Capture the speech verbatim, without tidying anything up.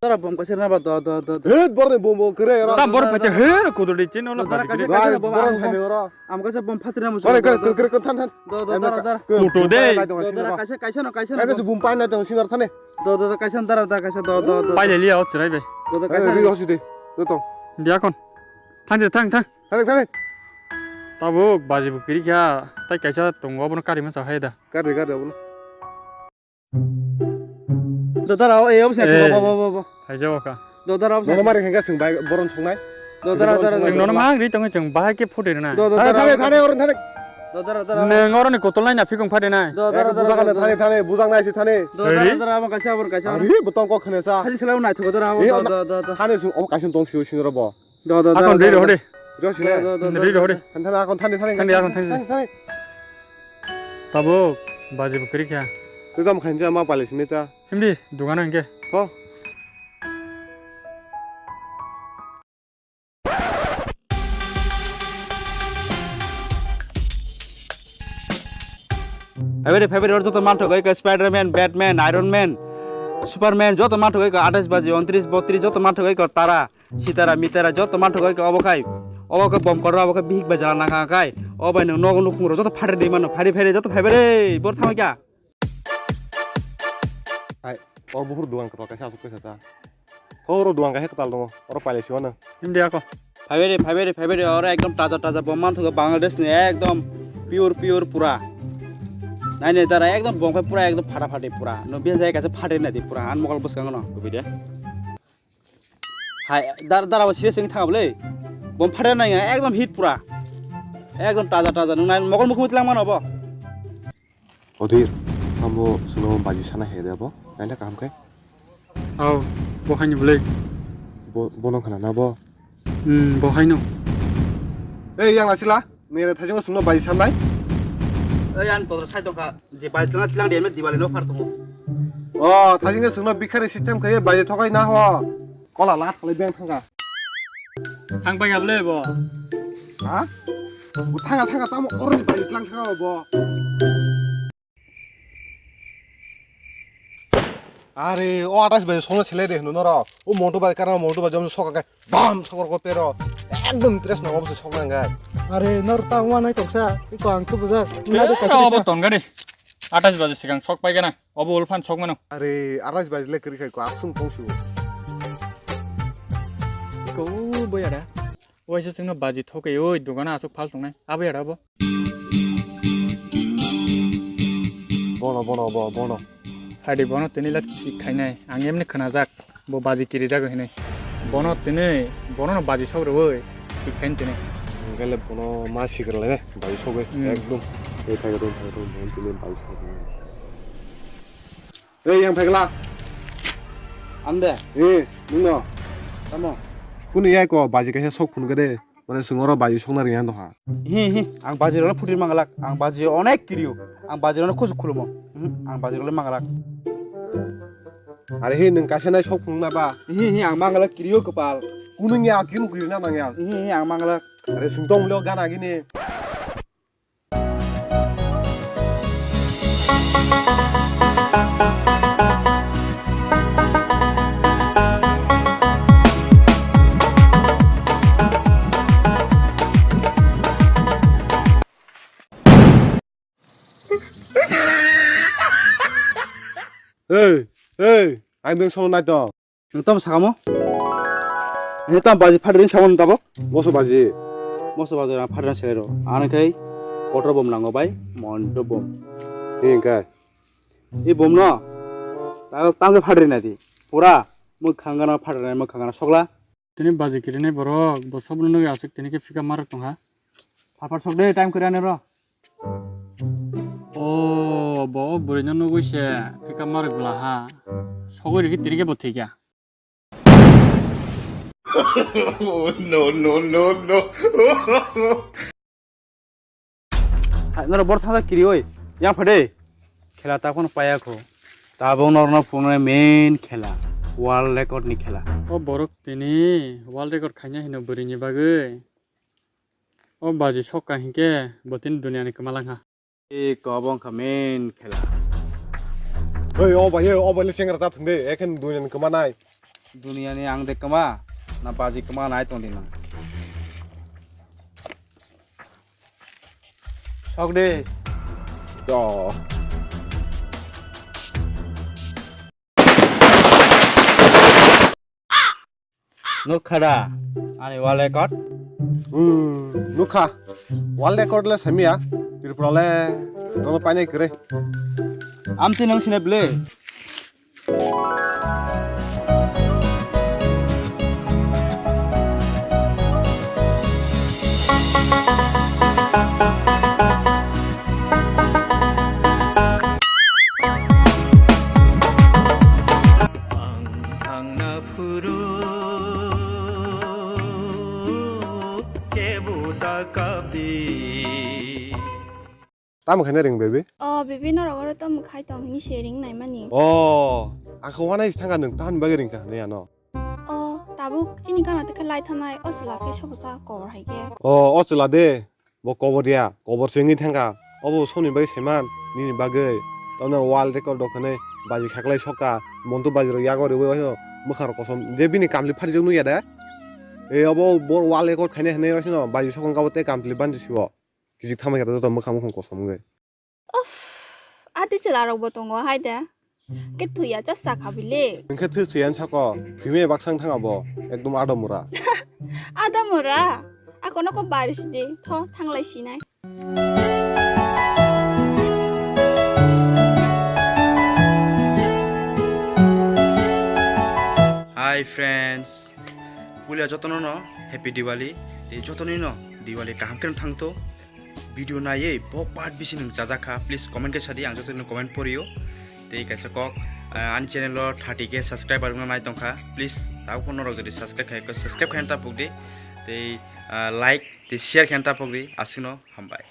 Dara bom kaisa na ba, do, do, do, do. He, borni bom, bom kere ro. Tam bor pete he, kudur di chin, ola. Dara kaisa, kaisa na bom, bom. Am kaisa bom phatri na musu. Kore, kore, kore, kore, than, than. Do, do, dara, dara. Kutu de. Do, dara kaisa, kaisa no, kaisa no. Ebe su bom pai na tong sinar thane. Do, do, do, kaisa dara, dara kaisa, do, do, do. Pai le liya, o chirai be. Do, do, kaisa. Ri hosi de. Do to. Dia kon. Thang je, thang, thang. Thang, thang. Tabuk baji bukiri kya, tai kaisa tongo, abono kari masa hai da. Kari, kari, abono. Dotara o, e, obse, eh. Bo, bo, bo, bo. Hai jabo ka. Dotara obse. Nono mari hengka sing bai boron songnai. Dotara, dotara, dotara. Sing nono mang ri tongo sing bahai ke photo rina. Dotara, thane, thane, thane, oron thane. Dotara, dotara. Neng oroni kotol nai na phikung phade nai. Dotara, dotara, dotara. Thane, thane, bujang nai si thane. Dotara, dotara, abang kaisa, abang kaisa. Ari, botong kok khane sa. Haji selaw nai thogo dara, abang, eh, do, do, do, do. Thane sung, om kaisa tong siu sinro bo. Do, do, do, akon do, ready, do, ready. Do, do, do, do, ready, do, ready. Thani, thani, akon thani, thani, thani, akon thani. Thani, thani. Tabuk baji bukiri kya? Tui kam khainja ma pali sini ta. Himdi, dugano hingke. Tho. February, February, joto manthok oi ka Spider-Man, Batman, Iron Man, Superman, joto manthok oi ka atais baji, untris, botris, joto manthok oi ka tara. Sitara mitara joto manthogo oi khe obo khai. Obo khe bom kotor obo khe bihik bai jala nang kha khai. Obo bai nwng nogo nukhung rok joto phatri di mano. Phari phari joto phaibai re. Bor thangwi kha. Hai, o buphuru dugan kotor kaisa asuk kaisa ta. Horo dugan kaisa kwtal tongo. Oro pailai siwano. Himdi ako. Phaibai re, phaibai re, phaibai re. Oro ekdom taja taja bom manthogo Bangladesh ni ekdom pure pure pura. Nai nai dara ekdom bom khai pura ekdom phata phati pura. No bia jai kaisa phatri nai di pura. An mokol bwskango no. Kubui de. Hai, dar-, dara bo serious wngwi thangabwle. Bom phatri nai ekdom hit pura. Ekdom taja taja nwng nai mokol mukhung tlang mano bo. Odir, amo chwngno baji sana he de bo. Naina kaham khe. Aw, bo haino bwle. Bo, bono khana na bo. Hmm, bo haino. Ei, yang lasila. Nere thajingo sungno bai sanai. Ei, an todra sai tongkha. Je bai sana tilang de me Diwali no phar tongo. O, thajingo sungno bikhari system khaye bai thokai na ho. Kola la thalai beng thangka. Thang pai gable bo. Ha? Bo thanga thanga tamo oroni bai tilang thanga bo. Are, o atais bai songno sele de hwnwi norok. O motor bai karma motor bai jom soka kai. Bam sokor ko pero. Ekdom interest nango bwswk sok nang gai. Are nor ta wngma nai toksa. Iko ang tu bujak. Nai de kaisa obo kaisa. Tongani. Atais baje sikang sok pai gana. Obo ulphan sok mano. Are atais baje le kri khai ko asung tongsu. Ko boyara. Waisa singno baji thokai oi dogano aswk phal tongnai. Abo yara bo. Bono, bono, bo, bono. Hadi bono tini lat kik khainai. Ang emni khnajak. Bo baji kirijak hinwi. Bono tini, bono no baji sok rwui kik khain tini. Hingkhe le bono ma sikra lai, baji sogwi, hmm, ekdom. Ei, thai, thai, thai, thai, bono tini baji sogwi. Ei, yang phaikla. Ande. Eh, nungno. Tamo. Kunu yai ko baji kaisa sok phunukha de. Mane sungoro baji sokna ringya doha. Hi, hi, ang baji rokno phutir mangalak. Ang baji onek kiriyo. Ang baji rokno kusu khulumo. Hmm, ang baji rokno mangalak. Are hi, nung kaisa nai sok phunukna ba? Hi, hi, ang mangalak kiriyo kwpal. Kunu ya, kunu kirina nangya. Hi, hi, ang mangalak. Are sung tong mulio gana gini. Ei, ei, ang beng solo nai tong. Nwng tamo sakamo? Nwng tamo baji phatri ni sakmo nwng tabok? Moso baji. Moso baji rang phatri na selai ro. Ano khai kotor bom nango bai, monto bom. Hingkai. I bom no. Tabok tamse phatri na di. Pura mwkhang gana phatri na mwkhang gana sokla. Tini baji kirinai borok, bo sobno nugui aswk tini khe pickup marwk tongkha. Phar phar sok de, time kwrwi ani ro. O, bo o bwrwino nugui se pickup marwk bwla ha. Sogwi rikhe tini khe bo thwikha. No, no, no, no. Hai, norok bor thangsa kiri oi. Yang phade. Khela ta phano paya kho. Tabok norokno phunuknai main khela. World record ni khela. O borok tini world record khaina hino bwrwini bagwi. O baji sokka hinkhe bo tini duniani kwma langkha. E, kobo wngkha main khela. Oi, o bai, o bai le chengra ta thung de, ekhen duniani kwma nai. Duniani ang de kwma, na baji kwma nai tong di nang. Sok de. Do. Nukha da ani world record? Hmm, nukha. World record le samia, Tripura le nono painai kwrwi. Amtwi nang sine ble. Ang thangna phuru kebo da kabi. Tamo khaina ring, baby? O, baby, norok oro tamo khai tong hini se ring naimani. O, ang khe uanai thangkha nwng tamoni bagwi ringkha hinwi ano. O, tabuk chini gana tei khe lai thanai, o chwla khe sobo cha kobor hai khe. O, o chwla de, bo kobor ya, kobor se wngwi thangkha. Obo somni bagwi saiman, nini bagwi. Tamno world record rok hinwi baji khaklai sokha, montu baji rok yago rwi waisano mwkhang rok kosom. Je bini kamli pharijak nukya de? E, obo bo world record khainai hinwi waisano baji sokha wngkha bo tei kamli banji sibo. Kijik thamai kha joto mwkhang mukhung kosom wngwi. Uff, a tei chwla rok bo tongo hai de. Khe thwi ya cha sa kha bile. Hwnkhe thwi swi yan sako, thwimai baksa wng thang abo, ekdom adamura. Adamura? Akono ko baris de, tho thanglai sinai. Hi friends, puila jotono no happy Diwali. Tei jotono no Diwali kaham khe thangto. Video naiwi bo part bisi nwng chajak kha, please comment khe sadi, ang jotono comment porio. Tei kaisa kok, ah, ani channel o thirty K subscriber wngna nai tongkha, please tabuk norok jodi subscribe khai khe subscribe khaina tapuk di. Tei, ah, like tei share khaina tapuk di, aswkno hambai.